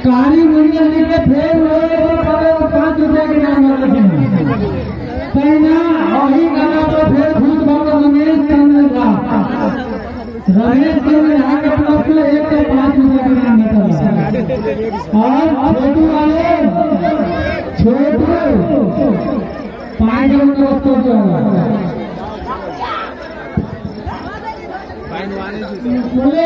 कारी मंडल जी के फेर 5 रुपया के नाम गाना पर फेर भूत भक्त रमेश चंद्र झा, रमेश चंद्र झा के तरफ से 105 रुपया के नाम निकला। और छोटू वाले छोटू 5 दोस्तों बोले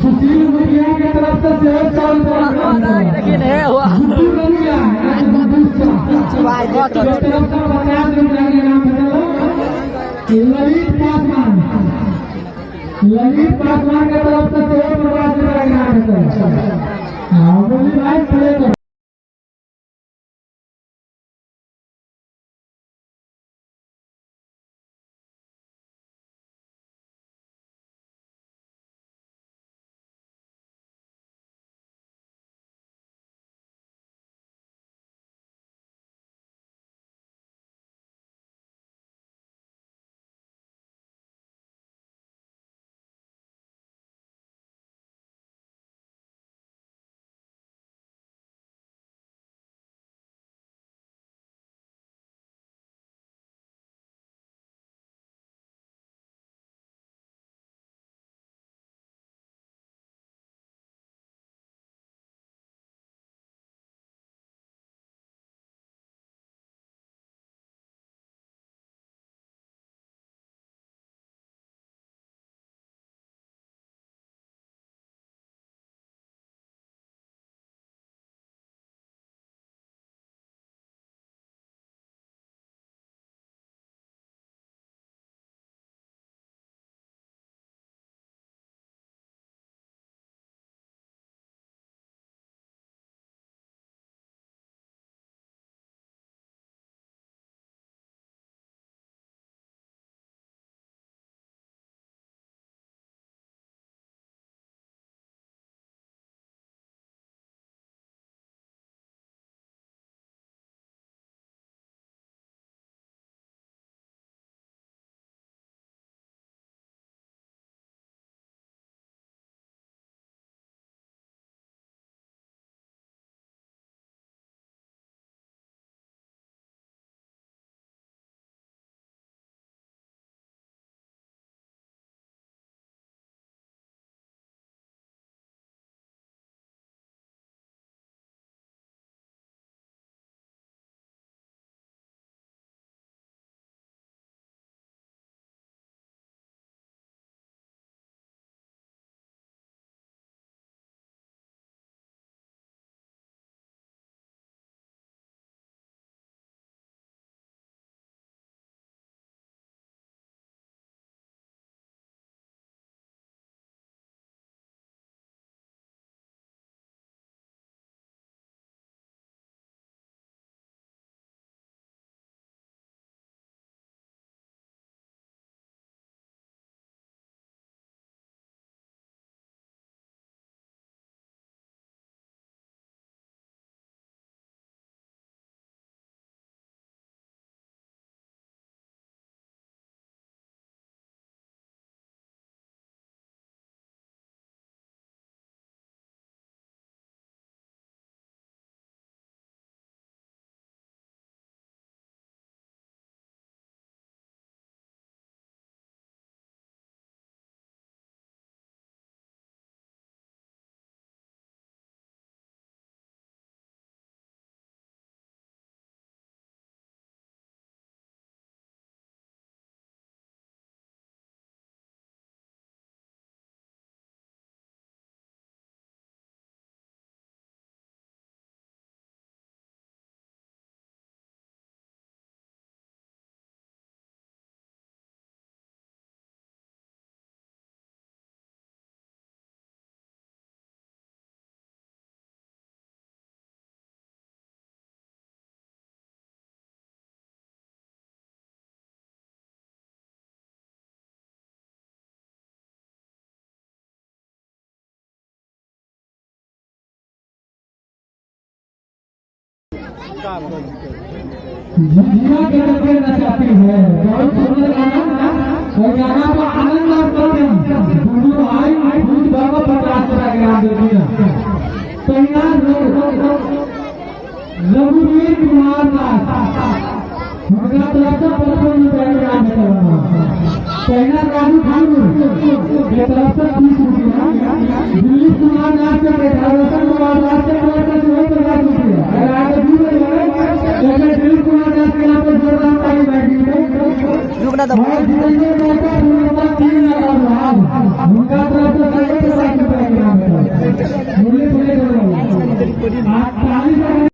सुशील मुखिया के तरफ से लेकिन है हुआ ललित पासवान, ललित पासवान के तरफ से 50 रुपया के नाम। भाई। झिझिया के करके नचाती है। बहुत सुंदर गाना और गाना पर आनंद और सत्यम दोनों भाई भूत बाबा 50 रुपया के नाम दे दिया। पहला रघुवीर कुमार दास उनका तरफ से 55 रुपया के नाम देता। पहला राजू ठाकुर के तरफ से 30 रुपया। दिलीप कुमार दास के बेटा रोशन कुमार दास के तरफ से 50 रुपया। अगर आगे भी दिलीप कुमार दास के नाम पर जोरदार ताली बैठी है। और जितेंद्र मेहता 3 लाख उनका तरफ से